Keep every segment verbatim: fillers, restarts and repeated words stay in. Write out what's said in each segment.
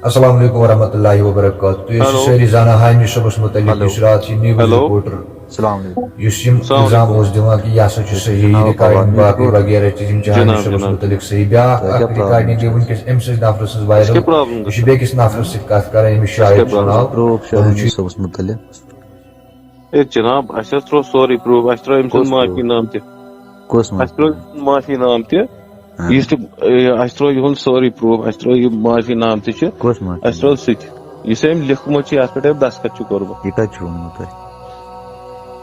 السلام علیکم ورحمۃ اللہ وبرکاتہ۔ تُہۍ ٲسِو ہیلو۔ سٲری زانان ہامش صٲبس متعلق، ہیلو۔ یُس راتھ یہِ نیوز ہیلو۔ رپورٹر، السلام علیکم۔ یُس یِم السلام الزام علیکم۔ اوس دِوان کہِ یہِ ہسا چھُ صحیح جناب، ریکارڈنگ عوام باقٕے وغیرہ چیٖز، یِم چھِ ہامش جناب، صٲبس جناب۔ متعلق صحیح۔ بیٛاکھ تۄہہِ اکھ کیٛاہ ریکارڈنگ پرابلم چھِ؟ یِوان کِس أمۍ سٕنٛدِ نفرٕ سٕنٛز وایرل۔ کیٛاہ پرابلم یہِ چھُ بیٚکِس نفرٕ سۭتۍ کتھ کران، أمِس چھُ اَسہِ کیٛاہ شاید پرابلم؟ چُناو۔ پروف چھُ بہٕ ہامش وٕچھِ۔ صٲبس متعلق۔ ہے جناب، اَسہِ حظ ترٛوو سورُے پروف، اَسہِ ترٛوو أمۍ سُنٛد کُس معٲفی پروف؟ نامہٕ تہِ۔ کُس اَسہِ ترٛوو معٲفی؟ أمۍ سُنٛد معٲفی نامہٕ تہِ۔ ہاں۔ یُس تہِ، اے، اَسہِ ترٛوو یِہُنٛد سورُے پروف، اَسہِ ترٛوو یہِ معٲفی نامہٕ تہِ چھُ۔ کُس معٲفی اَسہِ ترٛوو نامہٕ؟ سُہ تہِ۔ یُس أمۍ لیوٚکھمُت چھُ، یَتھ پٮ۪ٹھ أمۍ دستخط چھُ کوٚرمُت۔ یہِ کَتہِ چھُ ووٚنمُت تۄہہِ؟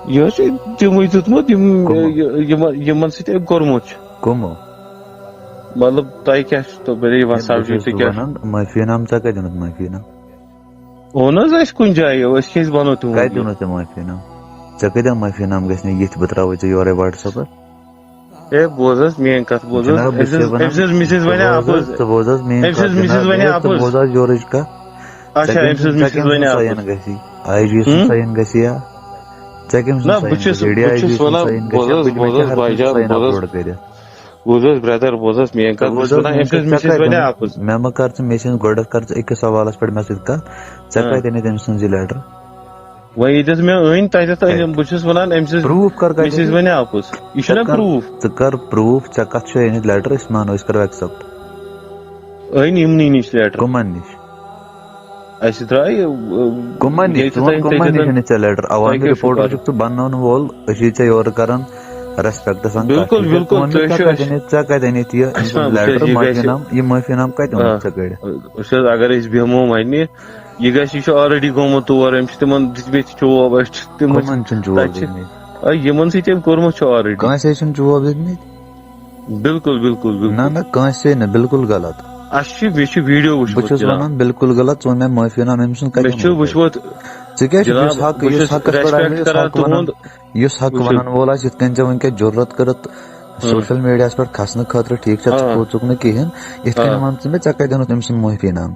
یہِ حظ چھُ تِموٕے دیُتمُت، یِم، کٕمو؟ یہِ، یِمن، یِمن سۭتۍ أمۍ کوٚرمُت چھُ۔ کٕمو؟ مطلب، تۄہہِ کیٛاہ چھُ، تۄہہِ بَرے ہے، وَساو بہٕ چھُ، چھُس تُہۍ کیٛاہ چھُو؟ وَنان، معٲفی نامہٕ، ژےٚ کَتہِ اوٚنُتھ معٲفی نامہٕ؟ اوٚن حظ اَسہِ کُنہِ جایہِ، أسۍ کیٛازِ وَنو تِمن کَتہِ یہِ؟ اوٚنُتھ ژےٚ معٲفی نامہٕ؟ ژےٚ کَتہِ معٲفی نامہٕ گژھِ نہٕ یِتھ، بہٕ ترٛاوَے ژےٚ یورَے WhatsApp پٮ۪ٹھ۔ ہے، بوز حظ میٛٲنۍ کَتھ، بوز حظ۔ جناب، بہٕ أمۍ چھُسے سٕنٛز، وَنان، أمۍ سٕنٛز مِسِز وَنہِ ژٕ بوز حظ، اَپُز۔ ژٕ بوز حظ میٛٲنۍ أمۍ کَتھ، سٕنٛز مِسِز جناب، وَنہِ ہے، ژٕ اَپُز۔ بوز حظ یورٕچ کَتھ۔ اچھا، ژےٚ کٔمۍ أمۍ سٕنٛز سٕنٛز، ژےٚ مِسِز کٔمۍ وَنہِ سٕنٛز اَپُز۔ ساین گژھی؟ آی جی سٕنٛز ہُم؟ ساین گژھی یا؟ ژےٚ کٔمۍ نہ، سٕنٛز بہٕ ساین چھُس، گژھی؟ بہٕ ڈی آی جی چھُس سٕنٛز وَنان، ساین بوز گژھِ یا؟ حظ، بہٕ دِمے بوز ژےٚ حظ، ہر بھائی کُنہِ جان، ساین بوز حظ۔ اپلوڈ کٔرِتھ۔ بوز حظ، برٛدر، بوز حظ میٛٲنۍ کَتھ، بہٕ چھُس وَنان، أمۍ سٕنٛز مِسِز وَنہِ اَپُز۔ مےٚ مہ کر ژٕ، مےٚ چھِ گۄڈٕ کر ژٕ أکِس سوالَس پٮ۪ٹھ مےٚ سۭتۍ کَتھ۔ ژےٚ ہاں۔ کَتہِ أنِتھ أمۍ سٕنٛز یہِ لیٹر؟ وۄنۍ ییٚتٮ۪س مےٚ أنۍ، تَتٮ۪تھ أنِم۔ کَتہِ؟ بہٕ چھُس وَنان، أمۍ سٕنٛز پروٗف کر، کَتہِ مِسِز أنِتھ؟ وَنہِ اَپُز۔ یہِ چھُنہ ژٕ کر، پروٗف؟ ژٕ کر پروٗف، ژےٚ کَتھ چھُے أنِتھ لیٹر، أسۍ مانو، أسۍ کَرو ایکسپٹ۔ أنۍ یِمنٕے نِش لیٹر۔ کٕمَن نِش؟ اَسہِ درٛاے، اَ، کٕمَن نِش؟ ییٚتہِ ژٕ وَن، تۄہہِ، کٕمَن تۄہہِ نِش کَتٮ۪ن، أنِتھ ژےٚ لیٹر؟ عوام تۄہہِ کیٛاہ چھُو رِپورٹر کَرُن؟ چھُکھ ژٕ بَنناونہٕ وول، أسۍ چھِ ژےٚ یورٕ کَران ریسپیکٹ سان کَتھ۔ بِلکُل، ژٕ کیٛاہ، بِلکُل، ژٕ وَن مےٚ تُہۍ کَتھ چھِو کَتہِ اَسہِ، أنِتھ، ژےٚ کَتہِ أنِتھ یہِ، اَسہِ ما، یہِ وٕچھ حظ، لیٹر، یہِ معٲفی گژھِ، نامہٕ، یہِ معٲفی نامہٕ کَتہِ آ، اوٚنُتھ ژےٚ کٔڑِتھ؟ وٕچھ حظ، اگر أسۍ بیٚہمو وۄنۍ، یہِ گژھِ، یہِ چھُ already گوٚمُت تور، أمۍ چھِ تِمَن دِتمٕتۍ چوب، أسۍ چھِ تِمَن کٕمَن چھِنہٕ چوب تَتہِ چھِ، دِتمٕتۍ؟ آ، یِمَن سۭتۍ أمۍ کوٚرمُت چھُ already۔ کٲنٛسے چھُنہٕ چوب دِتمٕتۍ؟ بِلکُل، بِلکُل، بِلکُل۔ نہ، نہ، کٲنٛسے نہٕ، بِلکُل غلط۔ اَسہِ چھِ، مےٚ چھِ ویٖڈیو بہٕ وٕچھمُت، چھُس جِناب۔ وَنان بِلکُل غلط، ژٕ وَن مےٚ معٲفی نام أمۍ سُنٛد کَتہِ مےٚ چھُ ووٚنمُت تۄہہِ؟ وٕچھمُت، ژٕ کیٛازِ چھُکھ، جِناب، یُس حق، بہٕ یُس چھُس حقَس پٮ۪ٹھ respect اَنہِ، یُس کران حق وَنان، تُہُنٛد۔ یُس حق وٕچھِو۔ وَنَن وول آسہِ، یِتھ کٔنۍ ژےٚ وٕنکٮ۪س جُرت کٔرِتھ ہاں۔ سوشل میٖڈیاہَس پٮ۪ٹھ کھسنہٕ خٲطرٕ، ٹھیٖک چھا، ژٕ ہاں۔ کھوژُکھ نہٕ کِہیٖنۍ، یِتھ کٔنۍ ہاں۔ وَن ژٕ مےٚ، ژےٚ کَتہِ اوٚنُتھ أمۍ سُنٛد معٲفی نام؟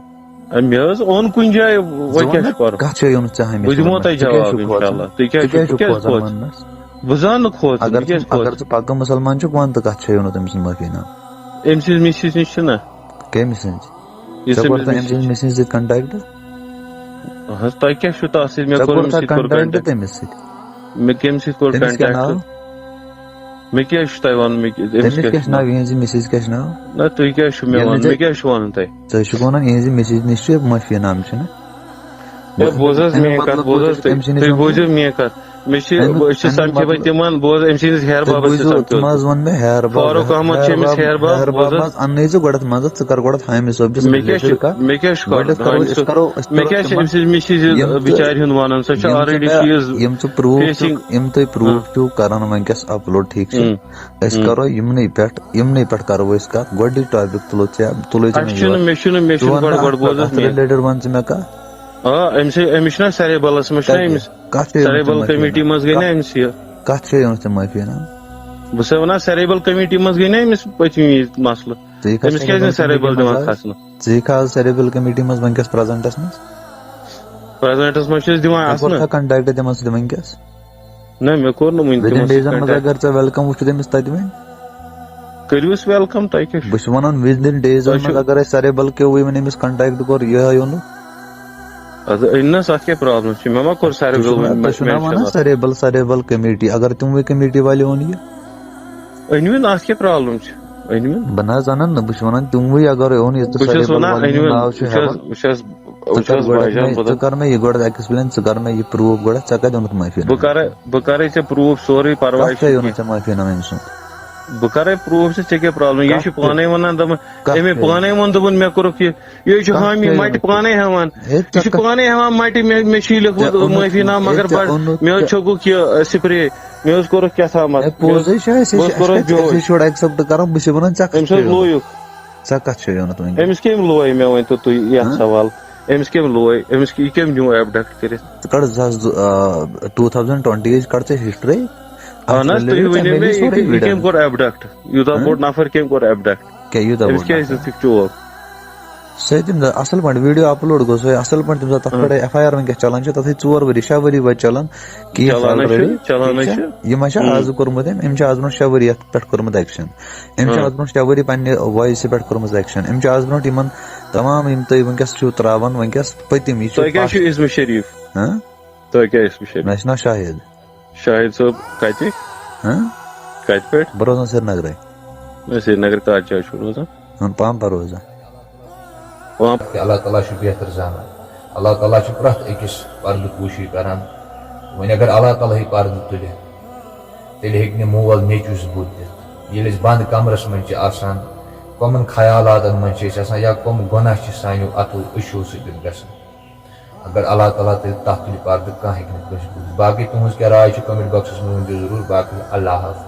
اے، مےٚ حظ اوٚن کُنہِ جایہِ، وۄنۍ ژٕ وَن کیٛاہ مےٚ، چھُ کَرُن؟ کَتھ جایہِ اوٚنُتھ ژےٚ ہامِش بہٕ دِمو صٲبُن؟ تۄہہِ ژٕ کیٛازِ جواب، چھُکھ کھوژان؟ اِنشاءاللہ۔ تُہۍ کیٛازِ ژٕ چھُکھ، کیٛازِ چھُکھ کھوژان کھوژان؟ وَننَس؟ بہٕ زانہٕ نہٕ کھوژُن، اگر بہٕ کیٛازِ ژٕ، اگر کھوژٕ؟ ژٕ پَکہٕ مُسلمان چھُکھ، وَن تہٕ کَتھ جایہِ اوٚنُتھ أمۍ سُنٛد معٲفی نام؟ أمۍ سٕنٛز مِسِز نِش چھِنہ۔ کٔمۍ سٕنٛز؟ یُس ژےٚ أمِس کوٚر تۄہہِ أمۍ مِسِز سٕنٛدِ نِش؟ مِسِز سۭتۍ کَنٹیکٹ؟ اَہَن حظ، تۄہہِ کیٛاہ چھُو تَتھ سۭتۍ؟ مےٚ ژےٚ کوٚر کوٚر أمِس تۄہہِ سۭتۍ کوٚر کَنٹیکٹ کَنٹیکٹ۔ تٔمِس سۭتۍ؟ مےٚ کٔمِس سۭتۍ کوٚر تٔمِس کیٛاہ کَنٹیکٹ؟ ناو؟ مےٚ کیٛاہ چھُ تۄہہِ وَنُن؟ مےٚ کیٛاہ، أمِس تٔمِس کیٛاہ کیٛاہ چھُ چھُ ناو؟ تۄہہِ؟ یِہٕنٛزِ مِسِز کیٛاہ چھُ ناو؟ نہ، تُہۍ کیٛاہ چھُو مےٚ ییٚلہِ نہٕ وَنُن؟ ژےٚ، مےٚ کیٛاہ چھُ وَنُن تۄہہِ؟ ژےٚ چھُکھ وَنان یِہِنٛزِ مِسِز نِش چھُ معٲفی نامہٕ، چھُنہ؟ ہے، بوز حظ اَمیُک میٛٲنۍ کَتھ، مطلب بوز بوٗزِو حظ تُہۍ، تٔمۍ سٕے نِش تُہۍ ووٚن بوٗزِو تۄہہِ۔ میٛٲنۍ کَتھ۔ مےٚ چھِ، اَمیُک، أسۍ چھِ اَمیُک سَمکھِ وۄنۍ مطلب تِمَن، بوز، أمۍ سٕنٛدِس ہیہَر تُہۍ بابَس چھِ بوٗزِو، سَمکھِ تِم حظ ووٚن مےٚ ہیہَر باب، فاروق احمد چھِ ہیہَر أمِس باب، ہیہَر باب، بوز حظ۔ منٛز اَننٲیزیو گۄڈٕنٮ۪تھ منٛزٕ، ژٕ کَر گۄڈٕنٮ۪تھ ہامِد صٲب کِس مےٚ کیٛاہ مُتعلِق چھُ، کَتھ۔ مےٚ کیٛاہ چھُ گۄڈٕنٮ۪تھ کَرُن؟ کَرو، أسۍ ہامِد کَرو، صٲب؟ أسۍ مےٚ کَرو کیٛاہ چھِ تِمَن أمۍ سٕنٛز مِسِز یِم تہِ، بِچارِ ہُنٛد وَنان؟ سۄ چھِ یِم تہِ already مےٚ، she is یِم ژٕ پرٛوٗف facing چھُکھ، یِم تُہۍ پرٛوٗف ہاں۔ چھِو کَران وٕنکٮ۪س اَپلوڈ، ٹھیٖک چھا؟ ہُم۔ أسۍ ہُم۔ کَرو یِمنٕے پٮ۪ٹھ، یِمنٕے پٮ۪ٹھ کَرو أسۍ کَتھ۔ گۄڈٕنِچ ٹاپِک تُلو ژےٚ، تُلوے ژےٚ اَسہِ مےٚ چھُنہٕ، یور۔ مےٚ چھُنہٕ، مےٚ ژٕ چھُنہٕ وَن گۄڈٕ، مےٚ گۄڈٕ بوز حظ اَتھ مےٚ۔ رِلیٹِڈ وَن ژٕ مےٚ کَتھ۔ آ، أمۍ سٕے، أمِس چھُنہ سیریبَلَس منٛز چھُنہ کَتہِ؟ أمِس کَتھ چھےٚ أمِس سیریبَل معٲفی نام؟ کمیٹی منٛز گٔے نہ أمِس یہِ۔ کَتھ چھےٚ أمِس ژےٚ معٲفی نام؟ بہٕ چھُسے وَنان سیریبَل کمیٹی منٛز گٔے نہ أمِس پٔتمہِ وِزِ مسلہٕ۔ ژٕ یِکھا أمِس کیٛازِ نہٕ سیریبَل سیریبَل کمیٹی کمیٹی منٛز منٛز آز؟ ژٕ یِکھا آز سیریبَل کمیٹی منٛز وٕنکیٚس پرٛزَنٹَس منٛز؟ پرٛزَنٹَس منٛز چھِ أسۍ دِوان ژےٚ کوٚر اَسنہٕ۔ کھا کَنٹیکٹ تِمَن سۭتۍ وٕنکیٚس؟ نہ، مےٚ کوٚر نہٕ وٕنہِ تِمَن within سۭتۍ days منٛز کَنٹیکٹ۔ اگر ژےٚ welcome وٕچھُتھ أمِس تَتہِ وۄنۍ؟ کٔرِوُس welcome، تۄہہِ کیٛاہ چھُ؟ بہٕ چھُس وَنان within days تۄہہِ منٛز چھُ اگر أسۍ سیریبَل کیو وٕنہِ أمِس کَنٹیکٹ کوٚر، یہِ ہا یوٚنُکھ۔ اَدٕ أنۍ نہ، اَتھ کیٛاہ پرٛابلِم چھِ؟ مےٚ ما کوٚر سیریبَل تُہۍ چھُو وٕنہِ نا، تُہۍ چھُو نا وَنان مٮ۪نشَن؟ سیریبَل، سیریبَل کمیٹی، اگر تِموٕے کمیٹی والیو اوٚن یہِ؟ أنۍوُن، اَتھ کیٛاہ پرٛابلِم چھِ؟ أنۍوُن۔ بہٕ نہ حظ اَنَن نہٕ، بہٕ چھُس وَنان تِموٕے اگر اوٚن یہِ تہٕ بہٕ چھُس سیریبَل وَنان والیو أنۍوُن، ناو چھُ وٕچھ حظ، ہٮ۪وان۔ وٕچھ حظ، ژٕ وٕچھ کر حظ، گۄڈٕ بھائی جان، مےٚ، بہٕ ژٕ دَپہٕ کر مےٚ یہِ گۄڈٕ explain، ژٕ کر مےٚ یہِ proof گۄڈٕ، ژےٚ کَتہِ اوٚنُتھ معٲفی نامہٕ؟ بہٕ کَرَے، بہٕ کَرَے ژےٚ proof سورُے، پَرواے کَتھ جایہِ چھُنہٕ اوٚنُتھ کینٛہہ۔ ژےٚ معٲفی نامہٕ أمۍ سُنٛد؟ بہٕ کَرَے proof ژےٚ، ژےٚ کیٛاہ پرٛابلِم؟ یہِ کَتھ چھُ جایہِ؟ پانَے وَنان، دَپان، کَتھ أمۍ جایہِ؟ پانَے ووٚن، دوٚپُن، مےٚ کوٚرُکھ یہِ، یہِ چھُ کَتھ ہامی جایہِ مَٹہِ اوٚنُتھ؟ پانَے ہٮ۪وان۔ ہے، یہِ ژےٚ چھُ کَتھ، پانَے ہٮ۪وان مَٹہِ، مےٚ، مےٚ چھُ یہِ لیوٚکھمُت ژےٚ اوٚنُتھ، معٲفی نامہٕ، ہے، مگر ژےٚ بَڑٕ، اوٚنُتھ، مےٚ حظ ژےٚ چھوٚکُکھ یہِ، اے، spray، مےٚ حظ کوٚرُکھ کیٛاہ تامَتھ، ہے، مےٚ حظ، پوٚزٕے چھُ اَسہِ، بہٕ حظ أسۍ کوٚرُکھ چھِ، أسۍ چھِ بِہوش۔ شُر accept کَران، بہٕ چھُس وَنان، ژےٚ کَتھ أمِس چھُ حظ یوٚنمُت؟ لویُک۔ ژےٚ کَتھ چھُ یوٚنمُت وٕنکیٚس؟ أمِس کٔمۍ لوے مےٚ ؤنۍ تو تُہۍ یَتھ ہاں؟ سوال؟ أمِس کٔمۍ لوے؟ أمِس، یہِ کٔمۍ نیوٗ abduct کٔرِتھ؟ ژٕ کَڑ زٕ ساس، آ، two thousand twenty یِچ کَڑ ژٕ history۔ اَتھ اہن حظ، تُہۍ related ؤنِو مےٚ مےٚ، یہِ، یہِ کٔمۍ کوٚر abduct؟ یوٗتاہ ہاں؟ بوٚڑ نفر کٔمۍ کوٚر abduct؟ کیٛاہ یوٗتاہ أمِس بوٚڑ کیٛازِ نفر؟ دِژٕکھ چوب؟ سُہ تَمہِ دۄہ اَصٕل پٲٹھۍ ویٖڈیو اَپلوڈ گوٚو، سُہ آسہِ اَصٕل پٲٹھۍ تَمہِ ساتہٕ تَتھ پٮ۪ٹھ ایف آی آر وٕنکیٚس چَلان چھِ، تَتھ ہے ژور ؤری، شےٚ ؤری وۄنۍ چَلان، کیس چَلان ہے چھُ، already، چَلان ٹھیٖک ہے چھا؟ چھُ۔ یِم ہا چھِ آ۔ آزٕ کوٚرمُت أمۍ، أمۍ چھِ آز برونٛٹھ شےٚ ؤری یَتھ پٮ۪ٹھ کوٚرمُت ایکشن، أمۍ چھِ آ۔ آز برونٛٹھ شےٚ ؤری پننہِ وایسہِ پٮ۪ٹھ کوٚرمُت ایکشن، أمۍ چھِ آز برونٛٹھ یِمن تمام یِم تُہۍ وٕنکیٚس چھِو ترٛاوان، وٕنکیٚس پٔتِم، یہِ چھُ تۄہہِ کیٛاہ پَش-، چھُ عزمِ شریٖف؟ ہاں؟ تۄہہِ کیٛاہ عزمِ شریٖف؟ مےٚ چھُ ناو شاہد۔ شاہد صٲب کَتہِ؟ ہاں؟ کَتہِ پٮ۪ٹھ؟ بہٕ روزان سرینگرے۔ نہ، سرینگر کَتھ جایہِ چھُو روزان؟ ہُن پامپا روزان۔ پامپا۔ کہ اللہ تعالیٰ چھُ بہتر زانان۔ اللہ تعالیٰ چھُ پرٛٮ۪تھ أکِس پردٕ پوشی کران۔ وۄنۍ اگر اللہ تعالیٰ ہٕے پردٕ تُلہِ، تیٚلہِ ہیٚکہِ نہٕ مول نیٚچوِس بُتھ دِتھ۔ ییٚلہِ أسۍ بنٛد کمرس منٛز چھِ آسان، کۄمن خیالاتن منٛز چھِ أسۍ آسان یا کۄم گۄناہ چھِ سانیو اتھو أچھو سۭتۍ گژھان۔ اگر اللہ تعالیٰ تیٚلہِ تتھ تُلہِ پردٕ، کانٛہہ ہیٚکہِ نہٕ کٲنٛسہِ بُتھ۔ باقٕے تُہنٛز کیٛاہ راے چھِ، comment boxس منٛز ؤنۍزیو ضروٗر۔ باقٕے اللہ حافظ۔